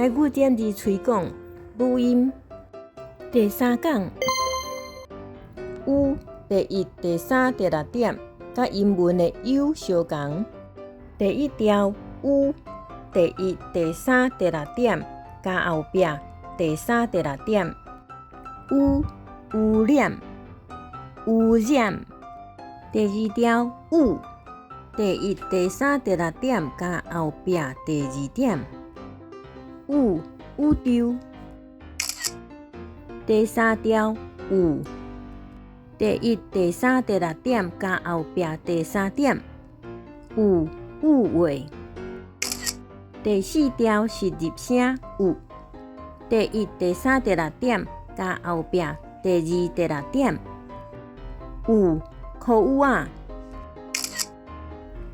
台語點字催講母音第三講，U 第一、第三、第六點，佮英文的 U 相仝。第一條 U 第一、第三、第六點，加後壁第三、第六點。U 污染，污染。第二條 U 第一、第三、第六點，加後壁第二點。U 宇宙。第三條有第一、第三、第六點，加後壁第三點。有有話。第四條是入聲有第一、第三、第六點，加後壁第二、第六點。有箍有仔。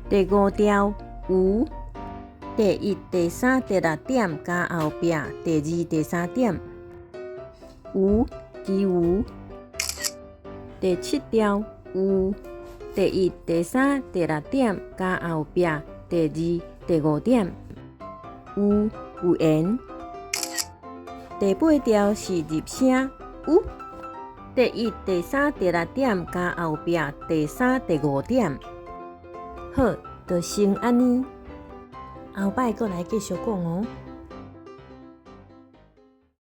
第五條有第一、第三、第六點，加後壁第二、第三點。有其餘。第七條有第一、第三、第六點，加後壁第二、第五點。有有緣。第八條是入聲有第一、第三、第六點，加後壁第三、第五點。好，就先按呢。後擺閣來繼續講哦。